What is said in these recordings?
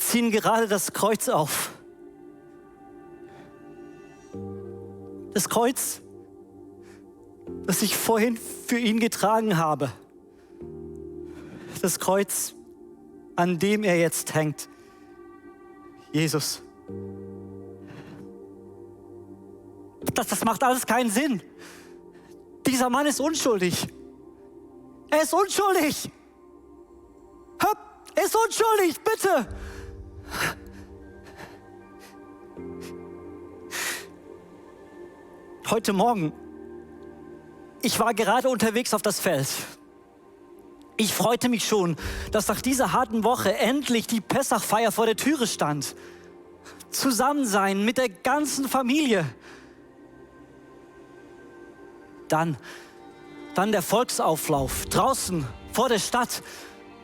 ziehen gerade das Kreuz auf. Das Kreuz, das ich vorhin für ihn getragen habe. Das Kreuz, an dem er jetzt hängt. Jesus. Das macht alles keinen Sinn. Dieser Mann ist unschuldig. Er ist unschuldig. Er ist unschuldig, bitte. Heute Morgen, ich war gerade unterwegs auf das Feld. Ich freute mich schon, dass nach dieser harten Woche endlich die Pessachfeier vor der Türe stand. Zusammen sein mit der ganzen Familie. Dann der Volksauflauf draußen vor der Stadt.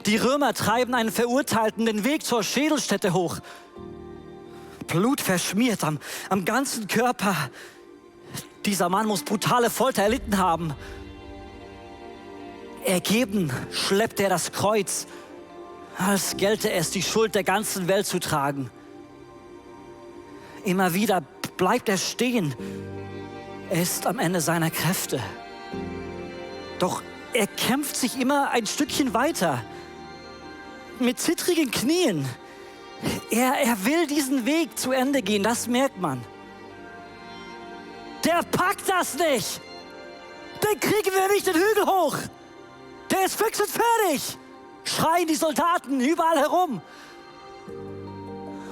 Die Römer treiben einen Verurteilten den Weg zur Schädelstätte hoch. Blut verschmiert am ganzen Körper. Dieser Mann muss brutale Folter erlitten haben. Ergeben schleppt er das Kreuz, als gelte es, die Schuld der ganzen Welt zu tragen. Immer wieder bleibt er stehen. Er ist am Ende seiner Kräfte. Doch er kämpft sich immer ein Stückchen weiter. Mit zittrigen Knien. Er will diesen Weg zu Ende gehen, das merkt man. Der packt das nicht. Den kriegen wir nicht den Hügel hoch. Der ist fix und fertig. Schreien die Soldaten überall herum.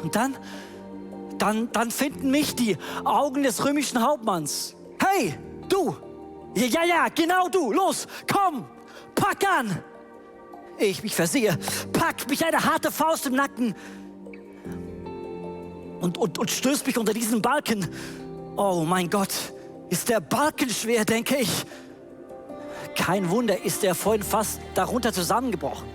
Und dann finden mich die Augen des römischen Hauptmanns. Hey, du. Ja, genau du. Los, komm, pack an. Ich mich versehe, packt mich eine harte Faust im Nacken und stößt mich unter diesen Balken. Oh mein Gott, ist der Balken schwer, denke ich. Kein Wunder, ist er vorhin fast darunter zusammengebrochen.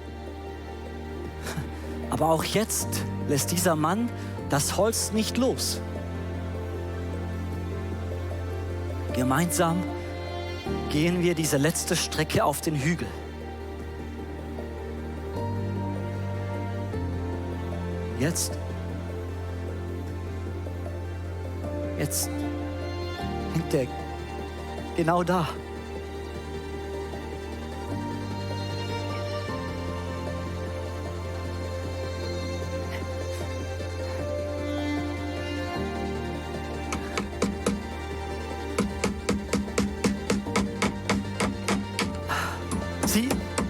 Aber auch jetzt lässt dieser Mann das Holz nicht los. Gemeinsam gehen wir diese letzte Strecke auf den Hügel. Jetzt hängt er genau da.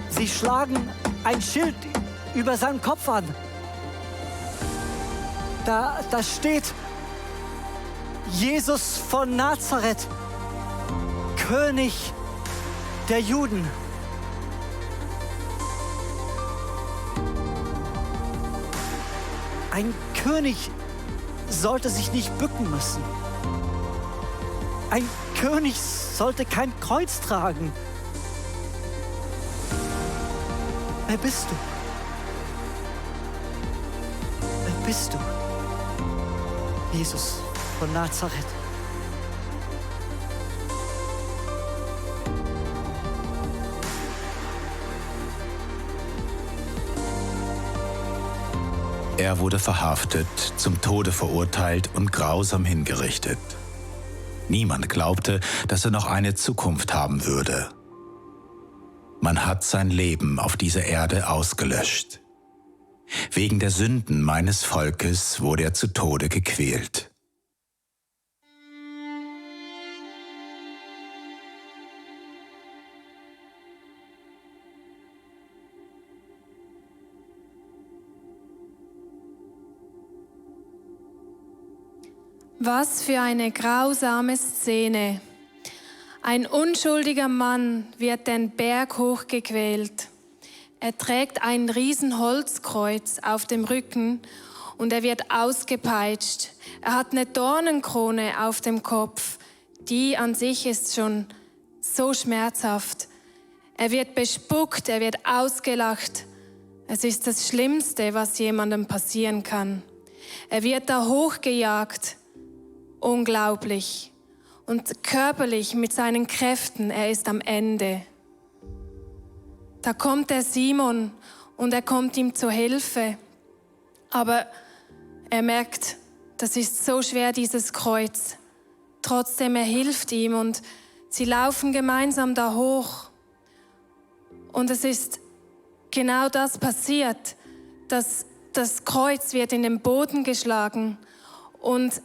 Sie schlagen ein Schild über seinen Kopf an. Da steht Jesus von Nazareth, König der Juden. Ein König sollte sich nicht bücken müssen. Ein König sollte kein Kreuz tragen. Wer bist du? Wer bist du? Jesus von Nazareth. Er wurde verhaftet, zum Tode verurteilt und grausam hingerichtet. Niemand glaubte, dass er noch eine Zukunft haben würde. Man hat sein Leben auf dieser Erde ausgelöscht. Wegen der Sünden meines Volkes wurde er zu Tode gequält. Was für eine grausame Szene. Ein unschuldiger Mann wird den Berg hochgequält. Er trägt ein Riesenholzkreuz auf dem Rücken und er wird ausgepeitscht. Er hat eine Dornenkrone auf dem Kopf. Die an sich ist schon so schmerzhaft. Er wird bespuckt, er wird ausgelacht. Es ist das Schlimmste, was jemandem passieren kann. Er wird da hochgejagt. Unglaublich. Und körperlich mit seinen Kräften, er ist am Ende. Da kommt der Simon und er kommt ihm zur Hilfe. Aber er merkt, das ist so schwer, dieses Kreuz. Trotzdem, er hilft ihm und sie laufen gemeinsam da hoch. Und es ist genau das passiert, dass das Kreuz wird in den Boden geschlagen und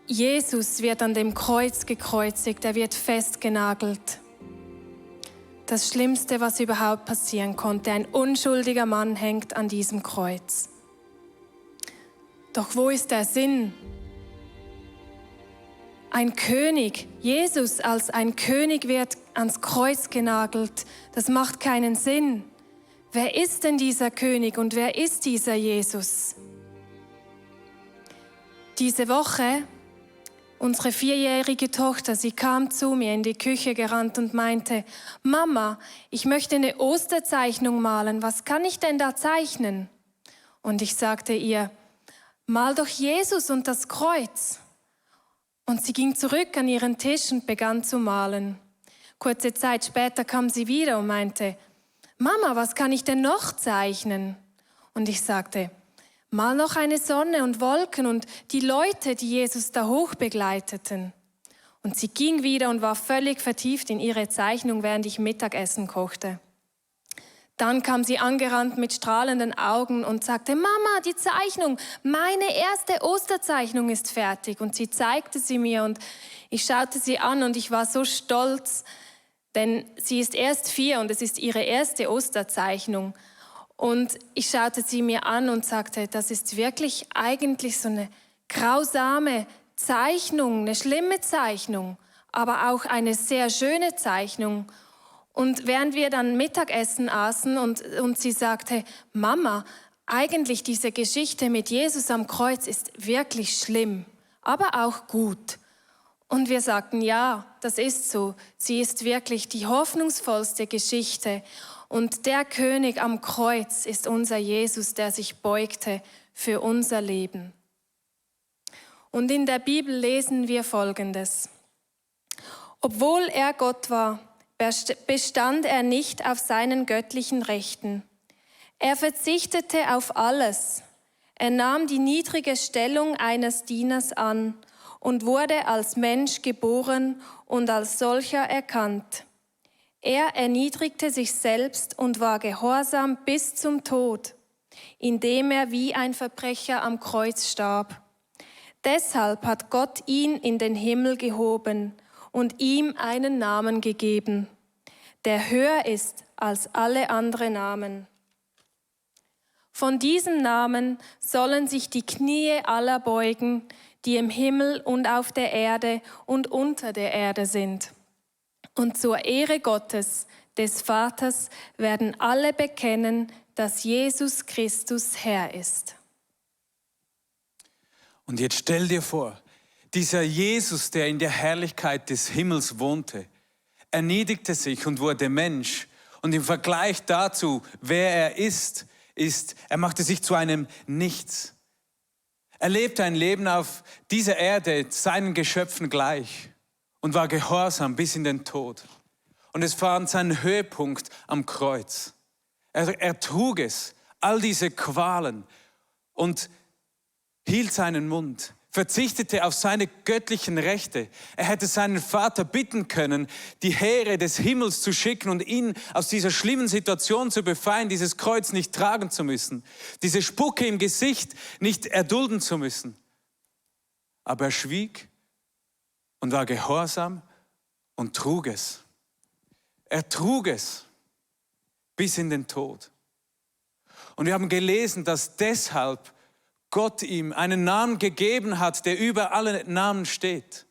Jesus wird an dem Kreuz gekreuzigt, er wird festgenagelt. Das Schlimmste, was überhaupt passieren konnte, ein unschuldiger Mann hängt an diesem Kreuz. Doch wo ist der Sinn? Ein König, Jesus als ein König wird ans Kreuz genagelt. Das macht keinen Sinn. Wer ist denn dieser König und wer ist dieser Jesus? Diese Woche, unsere 4-jährige Tochter, sie kam zu mir in die Küche gerannt und meinte, Mama, ich möchte eine Osterzeichnung malen. Was kann ich denn da zeichnen? Und ich sagte ihr, mal doch Jesus und das Kreuz. Und sie ging zurück an ihren Tisch und begann zu malen. Kurze Zeit später kam sie wieder und meinte, Mama, was kann ich denn noch zeichnen? Und ich sagte, mal noch eine Sonne und Wolken und die Leute, die Jesus da hoch begleiteten. Und sie ging wieder und war völlig vertieft in ihre Zeichnung, während ich Mittagessen kochte. Dann kam sie angerannt mit strahlenden Augen und sagte, Mama, die Zeichnung, meine erste Osterzeichnung ist fertig. Und sie zeigte sie mir und ich schaute sie an und ich war so stolz, denn sie ist erst 4 und es ist ihre erste Osterzeichnung. Und ich schaute sie mir an und sagte, das ist wirklich eigentlich so eine grausame Zeichnung, eine schlimme Zeichnung, aber auch eine sehr schöne Zeichnung. Und während wir dann Mittagessen aßen und sie sagte, Mama, eigentlich diese Geschichte mit Jesus am Kreuz ist wirklich schlimm, aber auch gut. Und wir sagten, ja, das ist so. Sie ist wirklich die hoffnungsvollste Geschichte. Und der König am Kreuz ist unser Jesus, der sich beugte für unser Leben. Und in der Bibel lesen wir Folgendes. Obwohl er Gott war, bestand er nicht auf seinen göttlichen Rechten. Er verzichtete auf alles. Er nahm die niedrige Stellung eines Dieners an und wurde als Mensch geboren und als solcher erkannt. Er erniedrigte sich selbst und war gehorsam bis zum Tod, indem er wie ein Verbrecher am Kreuz starb. Deshalb hat Gott ihn in den Himmel gehoben und ihm einen Namen gegeben, der höher ist als alle anderen Namen. Von diesem Namen sollen sich die Knie aller beugen, die im Himmel und auf der Erde und unter der Erde sind. Und zur Ehre Gottes, des Vaters, werden alle bekennen, dass Jesus Christus Herr ist. Und jetzt stell dir vor, dieser Jesus, der in der Herrlichkeit des Himmels wohnte, erniedrigte sich und wurde Mensch. Und im Vergleich dazu, wer er ist, er machte sich zu einem Nichts. Er lebte ein Leben auf dieser Erde, seinen Geschöpfen gleich, und war gehorsam bis in den Tod. Und es fand seinen Höhepunkt am Kreuz. Er trug es, all diese Qualen, und hielt seinen Mund, verzichtete auf seine göttlichen Rechte. Er hätte seinen Vater bitten können, die Heere des Himmels zu schicken und ihn aus dieser schlimmen Situation zu befreien, dieses Kreuz nicht tragen zu müssen, diese Spucke im Gesicht nicht erdulden zu müssen. Aber er schwieg und war gehorsam und trug es. Er trug es bis in den Tod. Und wir haben gelesen, dass deshalb Gott ihm einen Namen gegeben hat, der über alle Namen steht.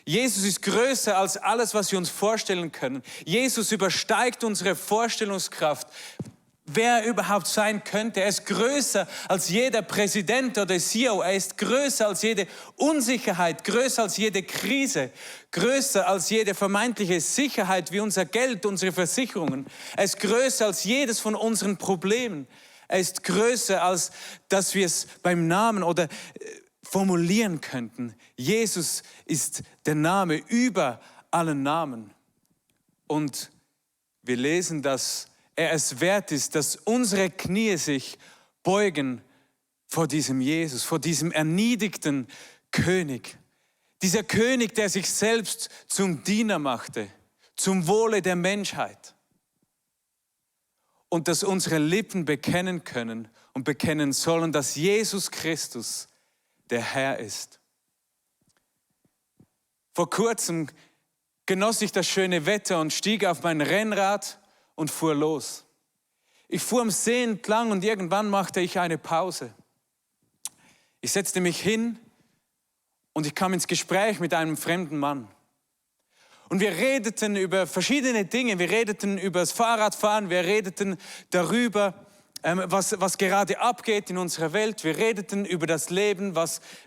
Jesus ist größer als alles, was wir uns vorstellen können. Jesus übersteigt unsere Vorstellungskraft, wer er überhaupt sein könnte. Er ist größer als jeder Präsident oder CEO. Er ist größer als jede Unsicherheit, größer als jede Krise, größer als jede vermeintliche Sicherheit wie unser Geld, unsere Versicherungen. Er ist größer als jedes von unseren Problemen. Er ist größer, als dass wir es beim Namen oder formulieren könnten. Jesus ist der Name über allen Namen. Und wir lesen, dass er es wert ist, dass unsere Knie sich beugen vor diesem Jesus, vor diesem erniedigten König. Dieser König, der sich selbst zum Diener machte, zum Wohle der Menschheit. Und dass unsere Lippen bekennen können und bekennen sollen, dass Jesus Christus der Herr ist. Vor kurzem genoss ich das schöne Wetter und stieg auf mein Rennrad und fuhr los. Ich fuhr am See entlang und irgendwann machte ich eine Pause. Ich setzte mich hin und ich kam ins Gespräch mit einem fremden Mann. Und wir redeten über verschiedene Dinge. Wir redeten über das Fahrradfahren, wir redeten darüber, was gerade abgeht in unserer Welt. Wir redeten über das Leben,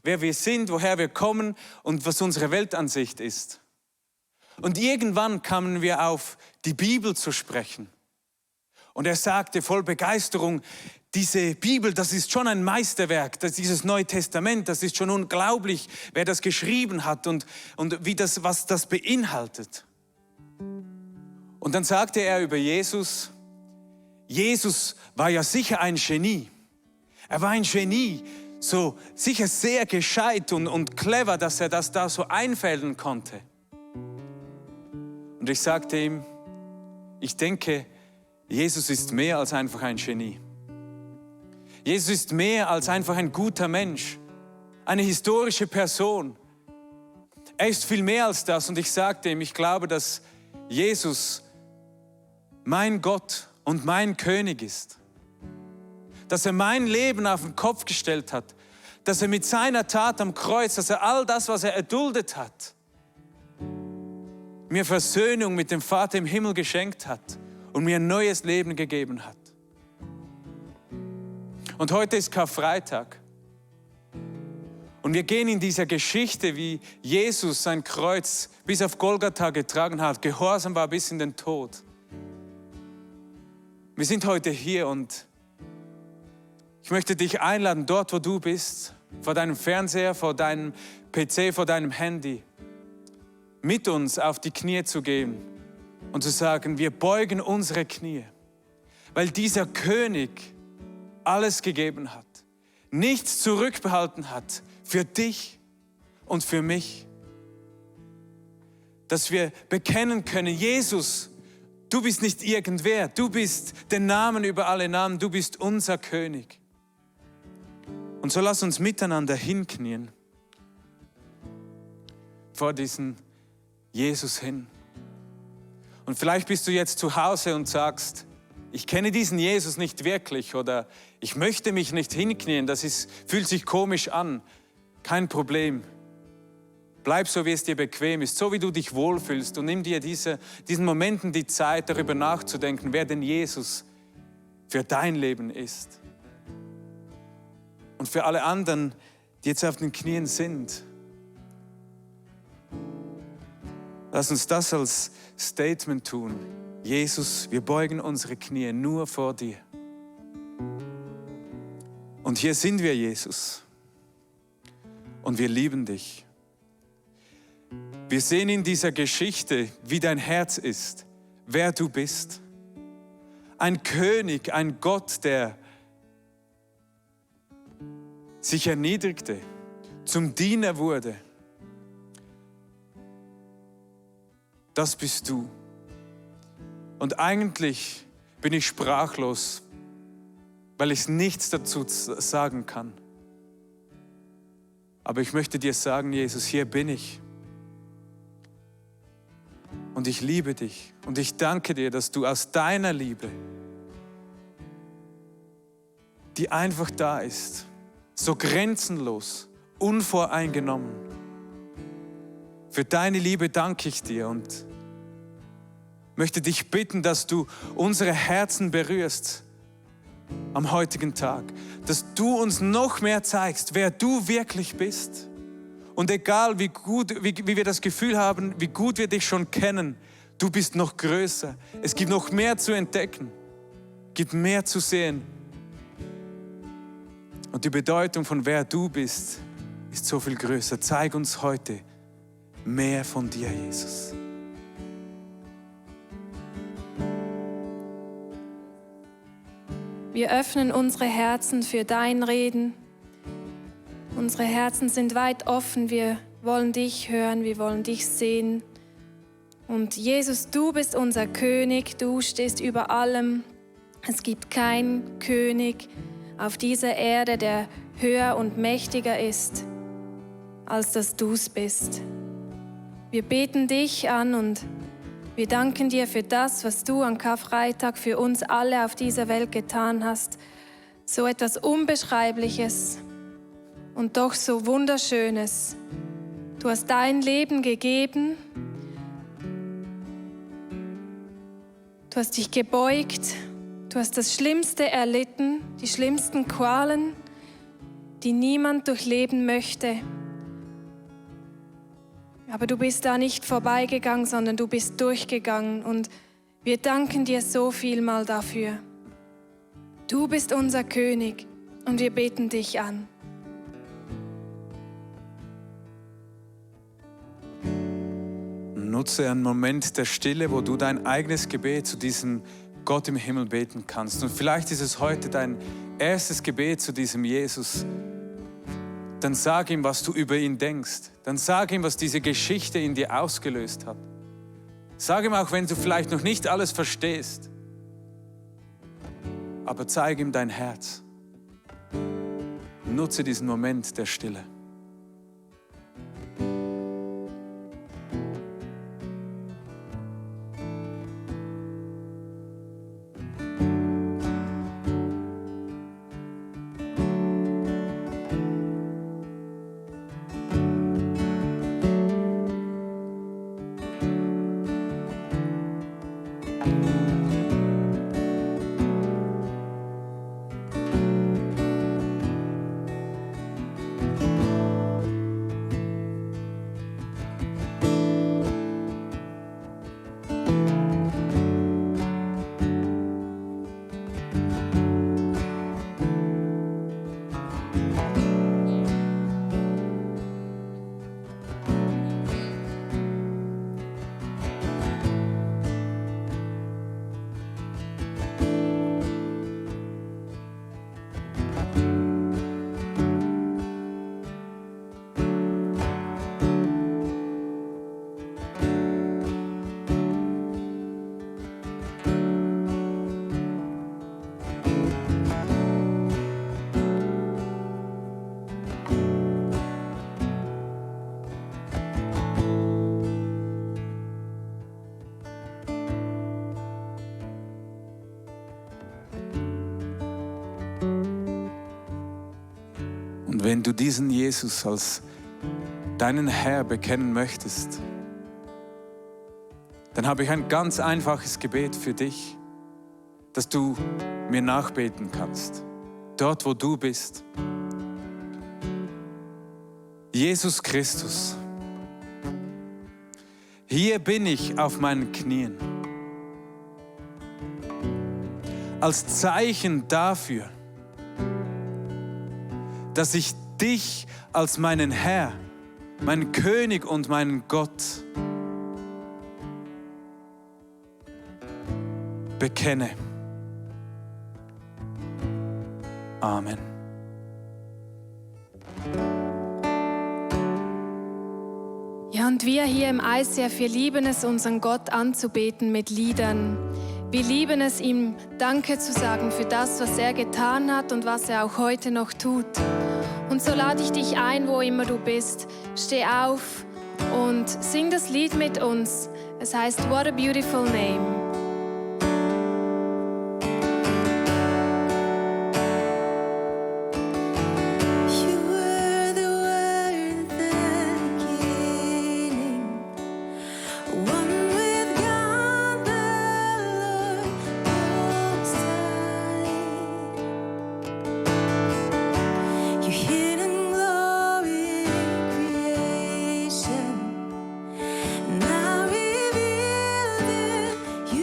wer wir sind, woher wir kommen und was unsere Weltansicht ist. Und irgendwann kamen wir auf die Bibel zu sprechen. Und er sagte voll Begeisterung, diese Bibel, das ist schon ein Meisterwerk, dieses Neue Testament, das ist schon unglaublich, wer das geschrieben hat und was das beinhaltet. Und dann sagte er über Jesus, Jesus war ja sicher ein Genie. Er war ein Genie, so sicher sehr gescheit und clever, dass er das da so einfädeln konnte. Und ich sagte ihm, ich denke, Jesus ist mehr als einfach ein Genie. Jesus ist mehr als einfach ein guter Mensch, eine historische Person. Er ist viel mehr als das. Und ich sagte ihm, ich glaube, dass Jesus mein Gott und mein König ist. Dass er mein Leben auf den Kopf gestellt hat. Dass er mit seiner Tat am Kreuz, dass er all das, was er erduldet hat, mir Versöhnung mit dem Vater im Himmel geschenkt hat und mir ein neues Leben gegeben hat. Und heute ist Karfreitag. Und wir gehen in dieser Geschichte, wie Jesus sein Kreuz bis auf Golgatha getragen hat, gehorsam war bis in den Tod. Wir sind heute hier und ich möchte dich einladen, dort wo du bist, vor deinem Fernseher, vor deinem PC, vor deinem Handy, mit uns auf die Knie zu gehen und zu sagen, wir beugen unsere Knie, weil dieser König alles gegeben hat, nichts zurückbehalten hat für dich und für mich. Dass wir bekennen können, Jesus, du bist nicht irgendwer, du bist der Name über alle Namen, du bist unser König. Und so lass uns miteinander hinknien vor diesen Jesus hin. Und vielleicht bist du jetzt zu Hause und sagst, ich kenne diesen Jesus nicht wirklich oder ich möchte mich nicht hinknien, fühlt sich komisch an. Kein Problem. Bleib so, wie es dir bequem ist, so wie du dich wohlfühlst und nimm dir diesen Momenten die Zeit, darüber nachzudenken, wer denn Jesus für dein Leben ist. Und für alle anderen, die jetzt auf den Knien sind, lass uns das als Statement tun. Jesus, wir beugen unsere Knie nur vor dir. Und hier sind wir, Jesus. Und wir lieben dich. Wir sehen in dieser Geschichte, wie dein Herz ist, wer du bist. Ein König, ein Gott, der sich erniedrigte, zum Diener wurde. Das bist du. Und eigentlich bin ich sprachlos, weil ich nichts dazu sagen kann. Aber ich möchte dir sagen, Jesus, hier bin ich. Und ich liebe dich. Und ich danke dir, dass du aus deiner Liebe, die einfach da ist, so grenzenlos, unvoreingenommen, für deine Liebe danke ich dir und möchte dich bitten, dass du unsere Herzen berührst am heutigen Tag, dass du uns noch mehr zeigst, wer du wirklich bist. Und egal wie wir das Gefühl haben, wie gut wir dich schon kennen, du bist noch größer. Es gibt noch mehr zu entdecken, gibt mehr zu sehen. Und die Bedeutung von wer du bist, ist so viel größer. Zeig uns heute mehr von dir, Jesus. Wir öffnen unsere Herzen für dein Reden. Unsere Herzen sind weit offen. Wir wollen dich hören, wir wollen dich sehen. Und Jesus, du bist unser König, du stehst über allem. Es gibt keinen König auf dieser Erde, der höher und mächtiger ist, als dass du es bist. Wir beten dich an und wir danken dir für das, was du an Karfreitag für uns alle auf dieser Welt getan hast. So etwas Unbeschreibliches und doch so Wunderschönes. Du hast dein Leben gegeben. Du hast dich gebeugt. Du hast das Schlimmste erlitten, die schlimmsten Qualen, die niemand durchleben möchte. Aber du bist da nicht vorbeigegangen, sondern du bist durchgegangen. Und wir danken dir so vielmal dafür. Du bist unser König und wir beten dich an. Nutze einen Moment der Stille, wo du dein eigenes Gebet zu diesem Gott im Himmel beten kannst. Und vielleicht ist es heute dein erstes Gebet zu diesem Jesus. Dann sag ihm, was du über ihn denkst. Dann sag ihm, was diese Geschichte in dir ausgelöst hat. Sag ihm auch, wenn du vielleicht noch nicht alles verstehst. Aber zeig ihm dein Herz. Nutze diesen Moment der Stille. Und wenn du diesen Jesus als deinen Herr bekennen möchtest, dann habe ich ein ganz einfaches Gebet für dich, dass du mir nachbeten kannst. Dort, wo du bist. Jesus Christus, hier bin ich auf meinen Knien. Als Zeichen dafür, dass ich dich als meinen Herr, meinen König und meinen Gott bekenne. Amen. Ja, und wir hier im ICF, wir lieben es, unseren Gott anzubeten mit Liedern. Wir lieben es, ihm Danke zu sagen für das, was er getan hat und was er auch heute noch tut. Und so lade ich dich ein, wo immer du bist. Steh auf und sing das Lied mit uns. Es heißt What a Beautiful Name. You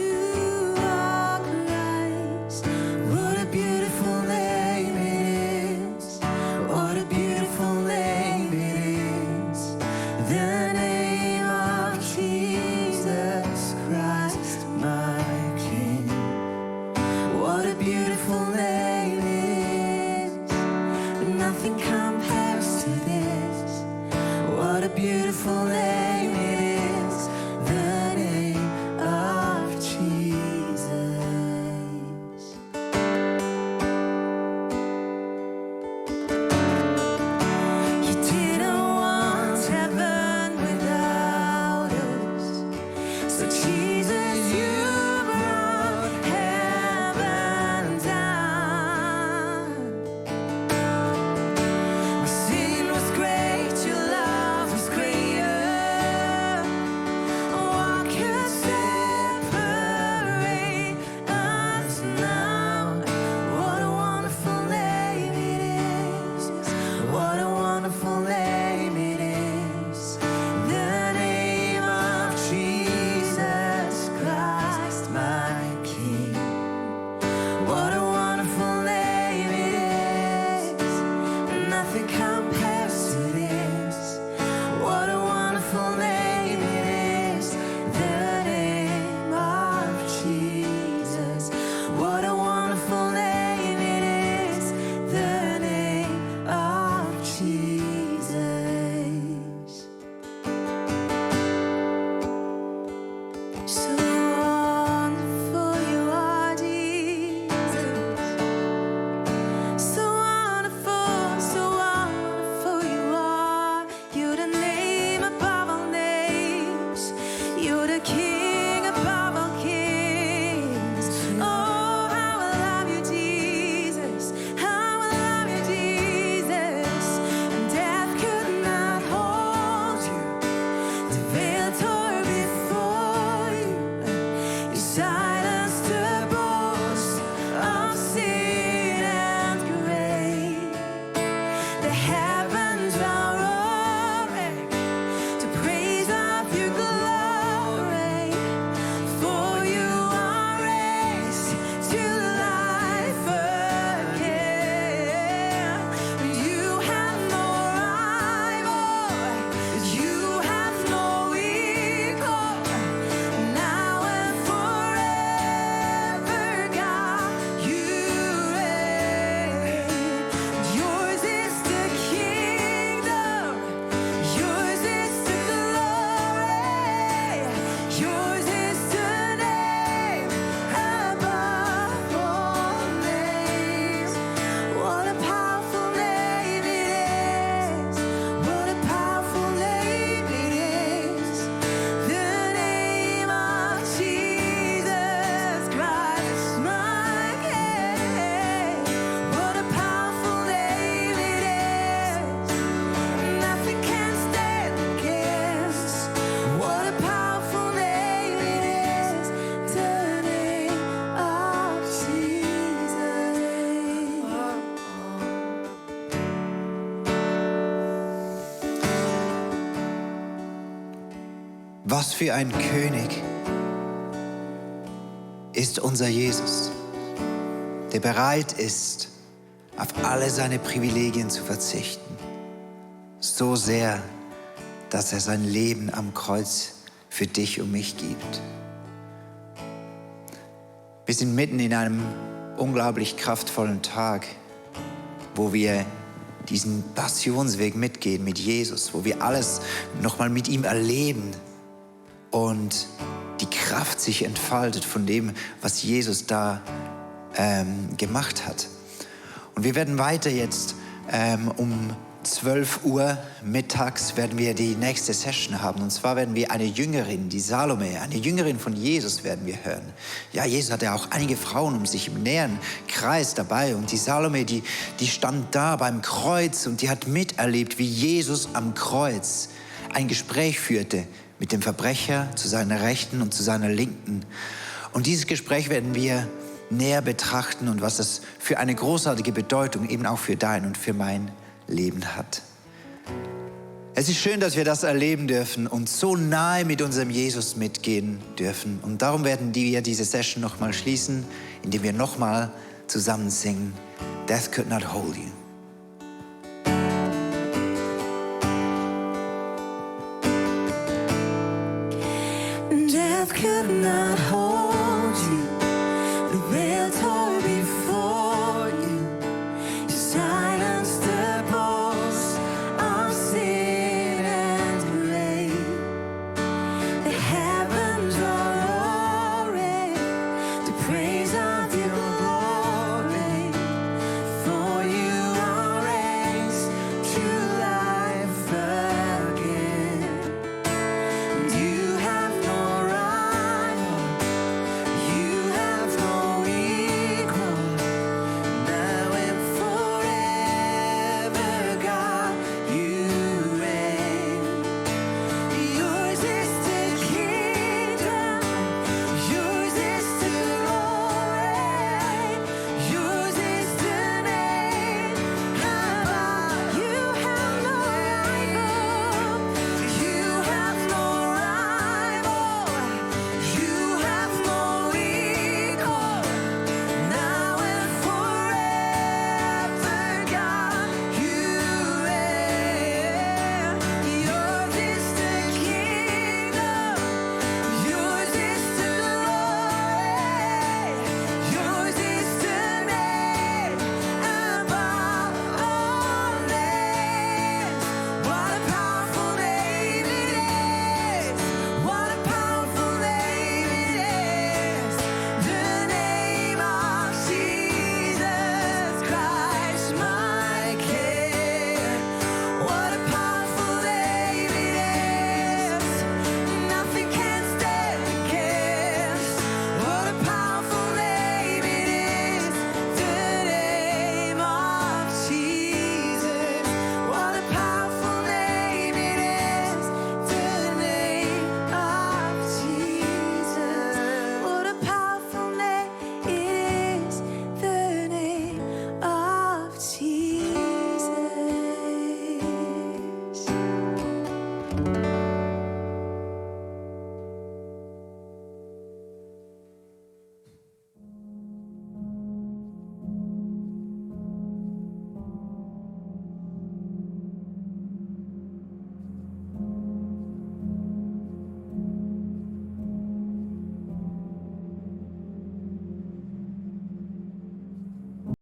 Was für ein König ist unser Jesus, der bereit ist, auf alle seine Privilegien zu verzichten. So sehr, dass er sein Leben am Kreuz für dich und mich gibt. Wir sind mitten in einem unglaublich kraftvollen Tag, wo wir diesen Passionsweg mitgehen mit Jesus, wo wir alles nochmal mit ihm erleben und die Kraft sich entfaltet von dem, was Jesus da gemacht hat. Und wir werden weiter jetzt um 12 Uhr mittags werden wir die nächste Session haben. Und zwar werden wir eine Jüngerin, die Salome, eine Jüngerin von Jesus werden wir hören. Ja, Jesus hatte auch einige Frauen um sich im näheren Kreis dabei. Und die Salome, die stand da beim Kreuz und die hat miterlebt, wie Jesus am Kreuz ein Gespräch führte mit dem Verbrecher zu seiner Rechten und zu seiner Linken. Und dieses Gespräch werden wir näher betrachten und was es für eine großartige Bedeutung eben auch für dein und für mein Leben hat. Es ist schön, dass wir das erleben dürfen und so nahe mit unserem Jesus mitgehen dürfen. Und darum werden wir diese Session nochmal schließen, indem wir nochmal zusammen singen, Death could not hold you. Death could not hold you. The veil tore before you. You silenced the boast of sin and grave. The heavens are roaring to praise of your glory. For you are raised to life again. And you have no rival. You have no equal. Now and forever, God, you reign. Yours is the kingdom. Yours is the glory. Yours is the name above. You have no rival. You have no rival. You have no equal. Now and forever, God, you reign. Yours is the kingdom. Yours is the glory. Yours is the name above all names. What a powerful name it is. What a powerful name it is. The name of Jesus Christ, my King. What a powerful name it is. Nothing can stand against. What a powerful name it is. The name of Jesus. What a powerful name it is. The name of Jesus. What a powerful name it is. The name of Jesus.